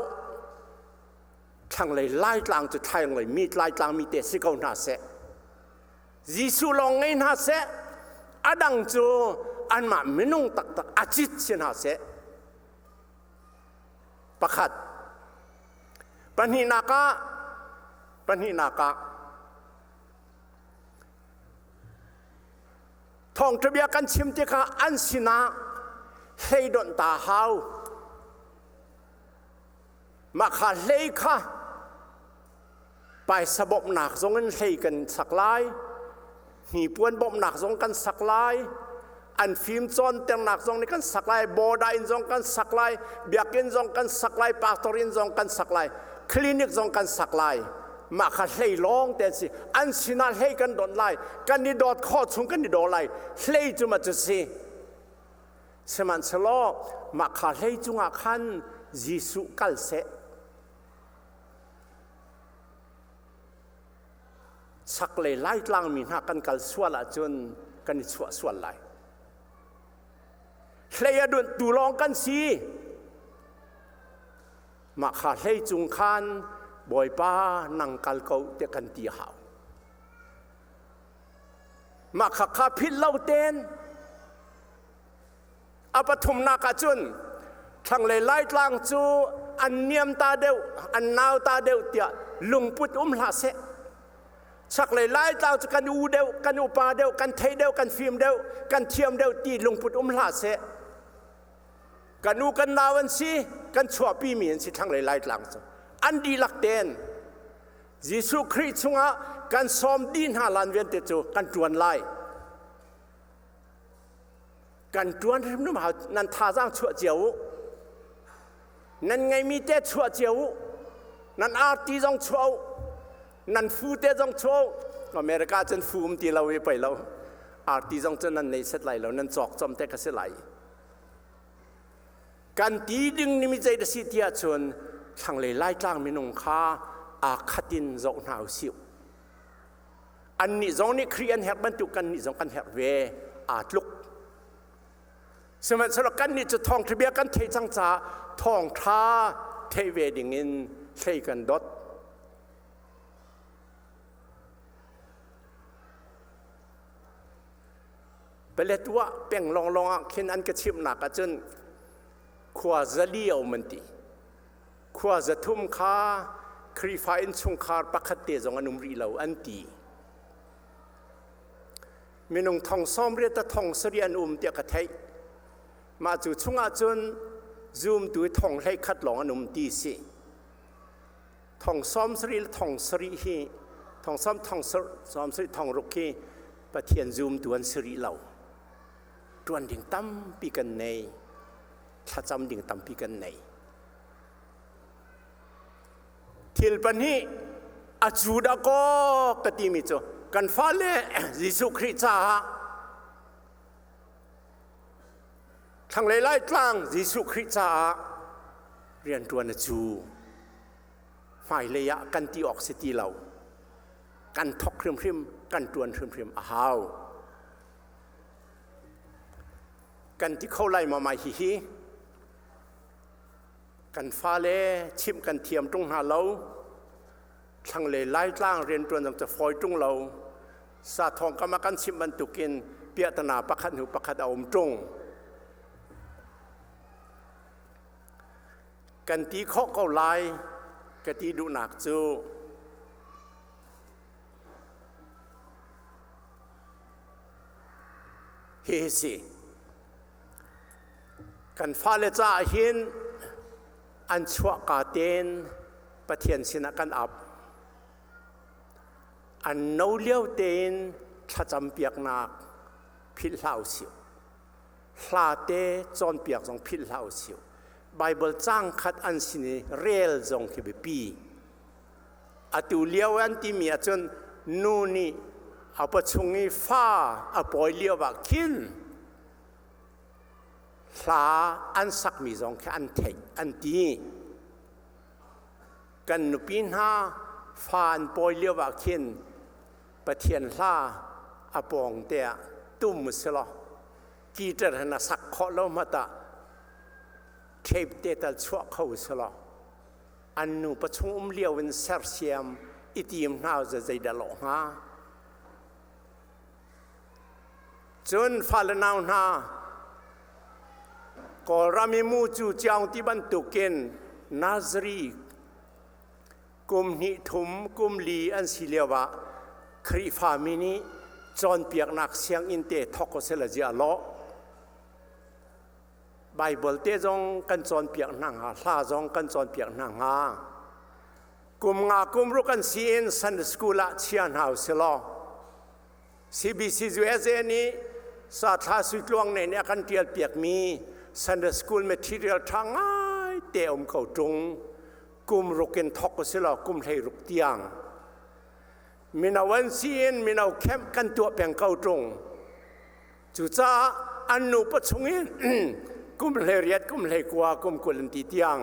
Thlanglei Laitlang cu thlanglei mi Laitlang mi te si ko hna seh. Jesuh lawng ngei hna seh, a dang cu anmah minung taktak a cit si hna seh. Pakhat. Pahnihnak ah, pahnihnak ah, thawngṭha bia kan chim tikah an sinah hleidonh ta hau. Mah kha hlei kha Paisa bawmhnak zong in hlei kan sak lai, hnipuan bawmhnak zong kan sak lai, an fim cawnternak zong nih kan sak lai, border in zong kan sak lai, biakinn zong kan sak lai, pastor inn zong kan sak lai, clinic zong kan sak lai. Mah kha hlei lawng te an si. An sinah hlei kan dawt lai, kan i dawt khawh chung kan i daw lai. Hlei cu ma cu si. Sihmanhsehlaw mah kha hlei cungah khan Jesuh kal seh. Chaklei Laitlang mi hna kan kal sual ahcun kan i chuah sual lai. Hlei a dunh tu lawng kan si. Mah kha hlei cung khan Bawipa nang kal ko tiah kan ti a hau. Mah kha kha philh lo ten A pathumnak ah cun thlanglei Laitlang cu an niam ta deuh, an nau ta deuh tiah lungput um hlah seh. Chaklei Laitlang cu kan u deuh, kan upa deuh, kan thei deuh, kan fim deuh, kan thiam deuh ti lungput um hlah seh. Kan u kan nau an si, kan chuahpi mi an si thlanglei Laitlang cu. An dihlak ten Jesuh Khrih chungah kan sawm dih hna lan vialte cu kan ṭuan lai. Kan ṭuan hrimhrim hau nan thazaang chuah cio u. Nan ngeimi te chuah cio u. Nan arti zong chuah u. Nan fu te zong chuah u. America cun fu um ti lo i pei lo. Arti zong cun nan nei set lai lo, nan cawk chom te ka si lai. Kan ti ding ni mi zei da si ti ahcun thlanglei Laitlang minung kha aa khat in zoh hna u sih. Annih zong nih Khrih an herh bantuk kannih zong kan herh ve aa tluk. Sihmanhsehlaw kannih cu thawngṭha bia kan theih cang caah thawngṭha theih ve dingin hlei kan dot. Paletwa peng lawnglawng ah khin an ka chimhnak ahcun khua zali a um an ti. Khua 300 kha Khrihfa innchungkhar pakhat te zong an um rih lo an ti. Minung thong 80 ta thong sarih an um tiah ka theih. Mah cu chungah cun zumtu thong 11 lawng an um ti si. Thong 70 le thong sarih hi thong sawm thong 70 thong ruk hi Pathian zumtu an si rih lo. Ṭuan ding tampi kan nei. Thlacam ding tampi kan nei. Thil pahnih. A cu dah kaw ka timi cu kan fale Jesuh Khrih caah thlanglei Laitlang Jesuh Khrih caah rianṭuan a cu. Hmailei ah kan ti awk si ti lo. Kan thok hrimhrim, kan ṭuan hrimhrim a hau. Kan ti kho lai maw mai hihi? Kan fale chimh kan thiam ṭung hna lo. Thlanglei Laitlang rianṭuan zong cu fawi ṭung lo. Sathawng kam ah kan chimh bantukin piahtana pakhat hnu pakhat a um ṭung. Kan ti khawh ko lai ka ti duhnak cu hihi si. Kan fale caah hin an chuahka tein Pathian sinah kan ap. An no lio tein thlacam piaknak philh hlah usih. Hla te cawnpiak zong philh hlah usih. Bible caang khat an sin i rel zong khi biapi. Atu lio an timi ahcun nu nih a pawchung i fa a pawi lio ah khin hla an sakmi zong khi an theih an ti. Kan nupi hna fa an pawi lio ah khin Pathian hla a pawng te ah tum selaw guitar han a sak khawh lo hmanh ah tape te tal chuah kho selaw an nu pachung um lio in sersiam i tim hna zeidah lawh hnga. Cun fale nau hna Kawlram i mu cu ciaung ti bantukin Nazari kum hnih thum kum li an si lio ah Khrihfami nih cawnpiaknak sianginn te thawk sila zia lawh. Baibal te zong kan cawnpiak hna hnga, hla zong kan cawnpiak hna hnga. Kum nga kum ruk an si in Sunday school ah chia hna usilaw CBC USA nih Sathla Suitluang ne nih a kan ṭial piakmi Sunday school material ṭha ngai te um ko ṭung. Kum ruk in thawk usilaw kum 16 tiang. Mino an si in mino camp kan tuah peng ko ṭung. Cucaah an nupa chungin kum 18, kum 19, kum 20 an ti tiang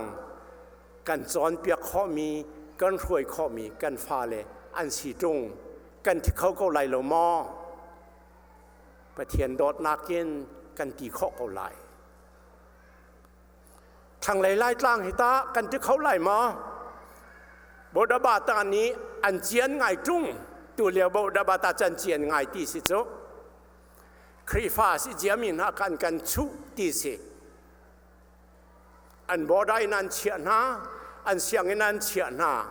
kan cawnpiak khawhmi, kan hruai khawhmi kan fale an si ṭung. Kan thi kho ko lai lo maw? Pathian dawtnak in kan ti khawh ko lai. Thlanglei Laitlang hi tah kan ti kho lai maw? Bodabata nih an cian ngai ṭung. Tu lio Bodabata can cian ngai ti si cu. Khrihfa si ciami hna kha an kan chuh ti si. An border in an chiah hna, an sianginn an chiah hna.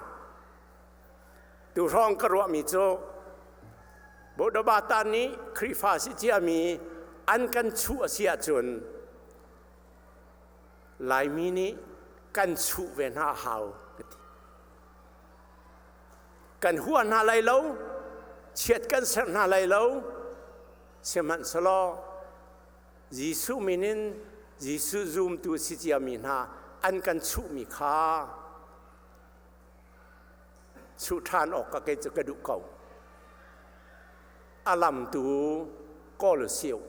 Tu hrawng ka ruahmi cu Bodabata nih Khrihfa si ciami an kan chuh a si ahcun Laimi nih kan chuh ve hna a hau ka ti. Kan hua hna lai lo, chiat kan serh hna lai lo, sihmanhsehlaw Jesuh min in Jesuh zumtu si ciami hna an kan chuhmi kha chuh ṭhan awk ka kei cu ka duh ko. A lamtu kawl u.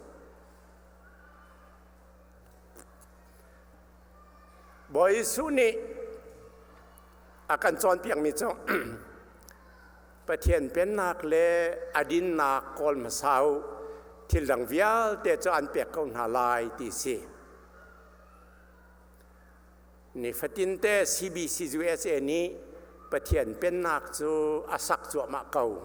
Bawi Jesuh nih a kan cawnpiakmi cu Pathian pennak le a dinnak kawl hmasa u, thil dang vialte cu an pek ko hna lai ti si. Nifatinte CBC USA nih Pathian pennak cu a sak cuahmah ko.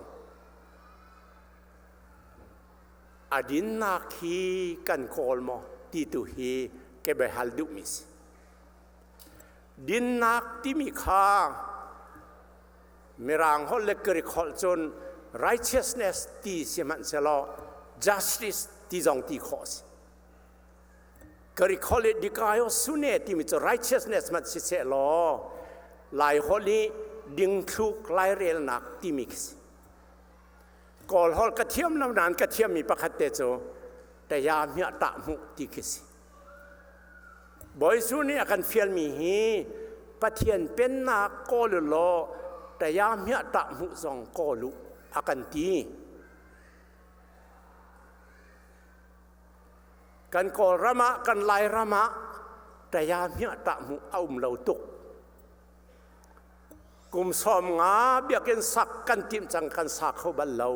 A dinnak hi kan kawl maw ti tu hi ke hal duhmi si. Dinnak timi kha Mirang holh le Greek holh cun righteousness ti si hmanhsehlaw justice ti zong ti khawh si. Greek holh i dikaiosune timi cu righteousness hmanh si sehlaw Lai holh i dingthluk lairelnak timi khi si. Kawl holh ka thiam lo nain ka thiammi pakhat te cu taya hmiah tah hmuh ti khi si. Bawi Jesuh nih a kan fialmi hi Pathian pennak kawl u law Taya hmiah tah hmuh zong kawl u a kan ti. Kan Kawlram ah, kan Lairam ah taya hmiah tah hmuh a um lo tuk. Kum 50 biakinn sak kan timh cang kan sa kho bal lo.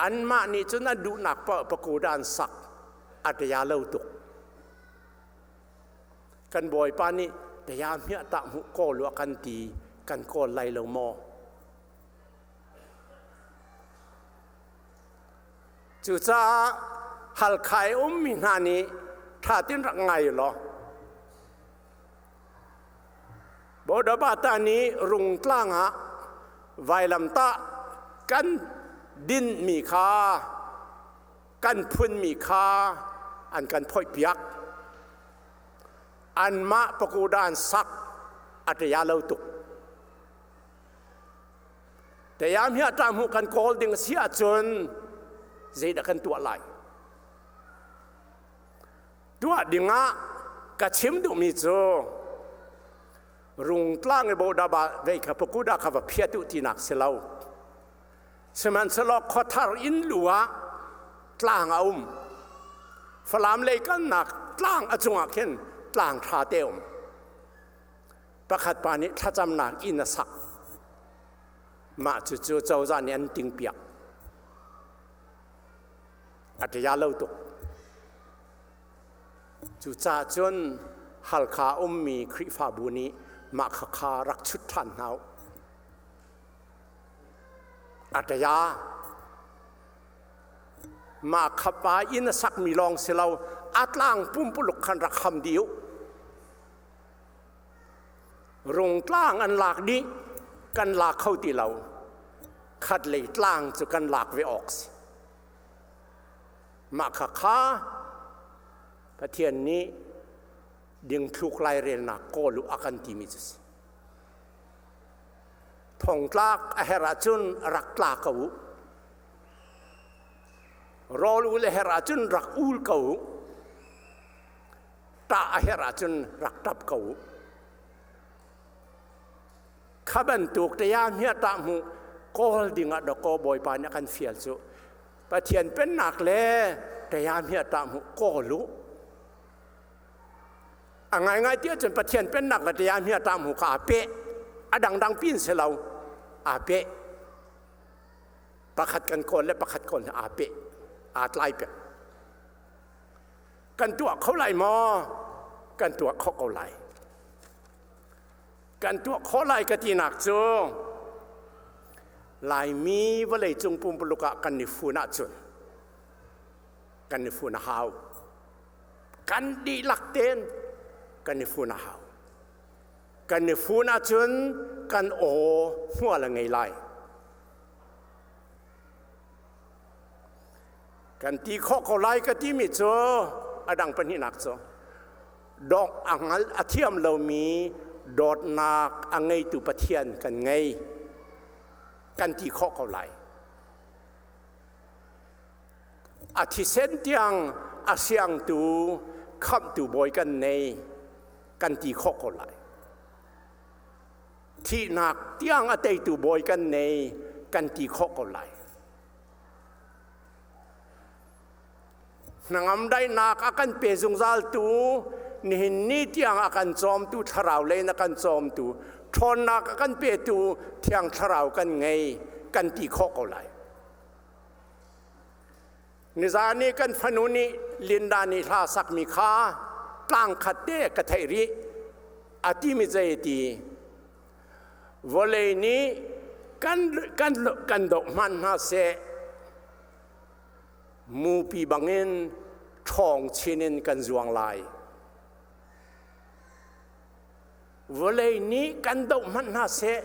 Anmah nih cun an duhnak paoh pagoda an sak a taya lo tuk. Kan Bawipa nih taya hmiah tah hmuh kawl u a kan ti, kan kawl lai lo maw? Cucaah Halkha i ummi hna nih ṭha tein rak ngai law Bodabata nih Rungtlang ah vailamtah kan dinhmi kha kan phunmi kha an kan phoihpiak. Anmah pagoda an sak a ṭia lo tuk. Tayam hi a ṭah hmuh kan kawl ding a si ahcun zeidah kan tuah lai? Tuah dingah ka chim duhmi cu rungtlang i bodaba vei kha pakuda kha va phiat u tinak si lo. Sihmanhsehlaw khuathar inn lu ah tlang a um. Falam lei kalnak tlang a cungah khin tlang ṭha te um. Pakhat pa nih thlacamnak inn a sak. Mah cucu cozah nih an tingpiak. A ṭia lo tuk. Cucaah cun Halkha ummi Khrihfabu nih mah khakha rak chut ṭhan hna u. A ṭia. Mah khapa inn a sakmi lawng si lo, a tlang pumpuluk khan rak ham dih u. Rungtlang an lak dih, kan lak kho ti lo. Khat lei tlang cu kan lak ve awk si. Mah kha kha Pathian nih dingthluk lairelnak kawl u a kan timi cu si. Thongtlak a herh ahcun rak tla ko u. Rawl ul a herh ahcun rak ul ko u. Ṭah a herh ahcun rak ṭap ko u. Kha bantuk ṭaya hmia ṭah hmuh kawl dingah dawkaw Bawipa nih a kan fial cu Pathian pennak le ṭaya hmia ṭah hmuh kawl u. A ngaingai ti ahcun Pathian pennak le ṭaya hmia ṭah hmuh kha aa peh. A dangdang pin si lo. Aa peh. Pakhat kan kawl le pakhat kawl aa peh. Aa tlai pek. Kan tuah kho lai maw? Kan tuah khawh ko lai. Kan tuah khawh lai ka tinak cu Laimi vawleicung pumpuluk ah kan i fun ahcun kan i fun a hau. Kan dihlak tein kan i fun a hau. Kan i fun ahcun kan aw hmual a ngei lai. Kan ti khawh ko lai ka timi cu a dang pahnihnak cu dawk a hngal a thiam lomi dawtnak a ngeitu Pathian kan ngei kan ti khawh ko lai. A thisen tiang a siangtu khamhtu bawi kan nei kan ti khawh ko lai. Thihnak tiang a teitu bawi kan nei kan ti khawh ko lai. Hnangam daihnak a kan pe zungzaltu, nihin ni tiang a kan cawmtu, thlarau lei in a kan cawmtu, ṭhawnnak a kan petu Thiang Thlarau kan ngei, kan ti khawh ko lai. Nizan i kan fanu nih Linda nih hla sakmi kha tlang khat te ka theih rih. A timi zei ti? Vawlei nih kan, kan, kan doh hmanh hna seh, mupi bangin ṭhawng chin in kan zuang lai. Vawlei nih kan doh hmanh hna seh,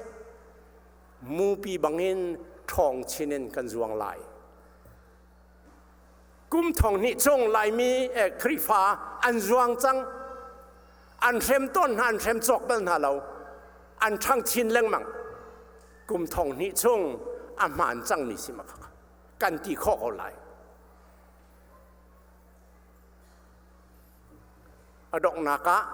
mupi bangin ṭhawng chin in kan zuang lai. Kum thong hnih chung Laimi eh, Khrihfa an zuang cang. An hrem tawn hna, an hrem cawk bal hna lo. An ṭhang chin lengmang. Kum thong hnih chung a hmaan cangmi si ma kan ti khawh ko lai. A donghnak ah.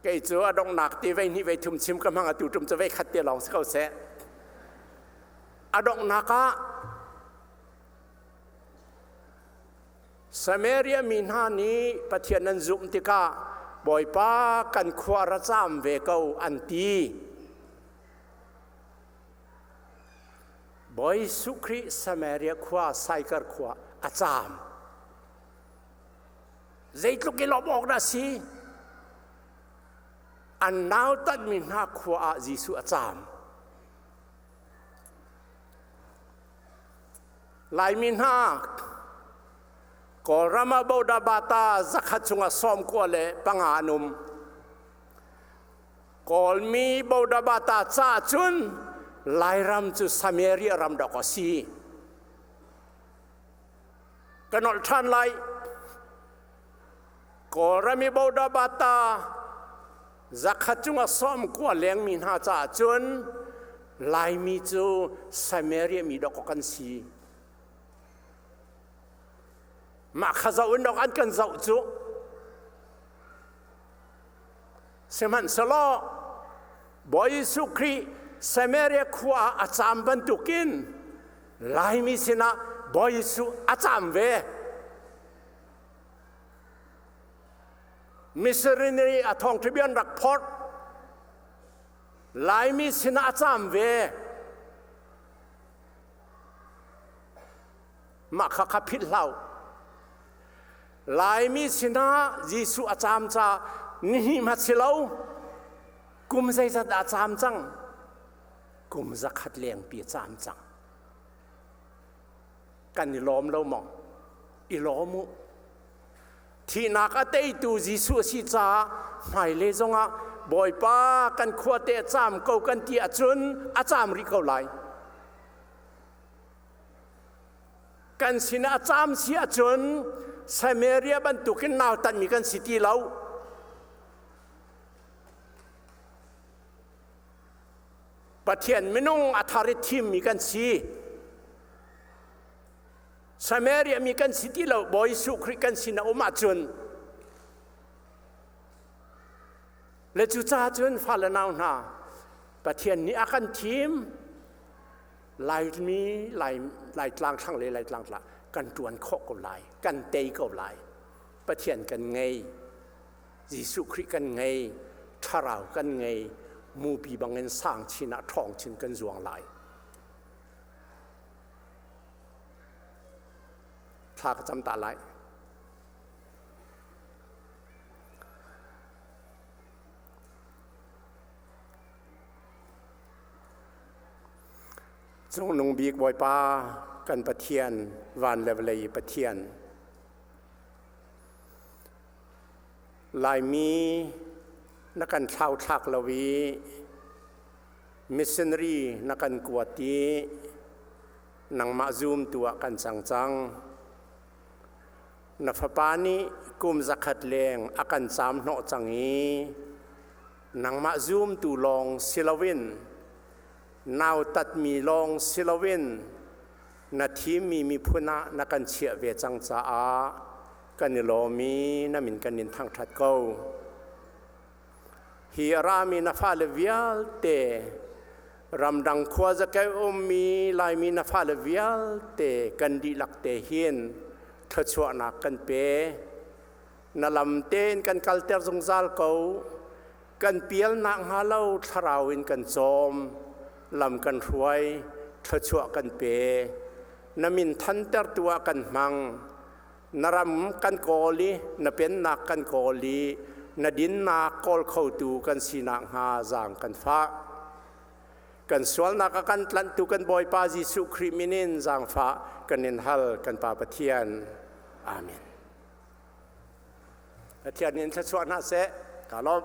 Kei cu a donghnak ti vei hnih vei thum chim ka hmang atu tum cu vei khat te lawng si ko seh. A donghnak ah Samaria mi hna nih Pathian an zumh tikah Bawipa kan khua ra caam ve ko an ti. Bawi Jesuh Khrih Samaria khua Saikar khua a caam. Zeitluk i lawmh awk dah si? An nautatmi hna khua ah Jesuh a caam. Laimi hna Kawlram ah Bodabata zakhat chungah 95 an um. Kawlmi Bodabata ca cun Lairam cu Samaria ram dawk a si. Ka nolh ṭhan lai. Kawlram i Bodabata zakhat cungah 90 lengmi hna caah cun Laimi cu Samaria mi dawk kan si. Mah kha zoh in dawk an kan zoh cu. Sihmanhsehlaw Bawi Jesuh Khrih Samaria khua ah a caam bantukin Laimi sinah Bawi Jesuh a caam ve. Missionary a thawngṭha an rak phorh. Laimi sinah a caam ve. Mah kha kha philh hlah u. Laimi sinah Jesuh a caam ca nihnih hmat si lo. Kum zeizat dah a caam cang? Kum 100 lengpi a caam cang. Kan i lawm lo maw? I lawm u. Thihnak a teitu Jesuh a si caah hmailei zongah Bawipa kan khua te a caam ko kan ti ahcun a caam rih ko lai. Kan sinah a caam si ahcun Samaria bantukin nautatmi kan si ti lo. Pathian minung a thar i thimmi kan si. Samaria mi kan si ti lo, Bawi Jesuh Khrih kan sin a um ahcun le cucaah cun fale nau hna Pathian nih a kan thim Laimi Lai Laitlang thlang le Laitlang tla kan ṭuan khawh ko lai kan tei ko lai Pathian kan ngei Jesuh Khrih kan ngei thlarau kan ngei mupi bangin sang chin ah ṭhawng chin kan zuang lai Thla ka cam ta lai. Cungnung bik Bawipa kan Pathian van le vawlei Pathian Laimi na kan thlauthlak lo i missionary na kan kuat i nangmah zumtu ah kan cang cang. Na fapa nih kum 100 leng a kan caam hnawh cang i nangmah zumtu lawng si loin nautatmi lawng si loin na thimmi miphun ah na kan chiah ve cang caah kan i lawm i na min kan in thangṭhat ko. Hi a rami na fale vialte ramdang khua zakeu ummi Laimi na fale vialte kan dihlak te hin thluachuahnak kan pe. Na lam tein kan kalter zungzal ko. Kan pialnak hnga lo thlarau in kan cawm. Lam kan hruai, thluachuah kan pe. Na min thantertu ah kan hmang. Na ram kan kawl i na pennak kan kawl i na dinnak kawl khotu kan sinak hnga zaang kan fah. Kan sualnak a kan tlanhtu kan Bawipa Jesuh Khrih min in zaangfah kan in hal kan Pa Pathian. Amen. Pathian in thluachuah hna seh. Ka lawm.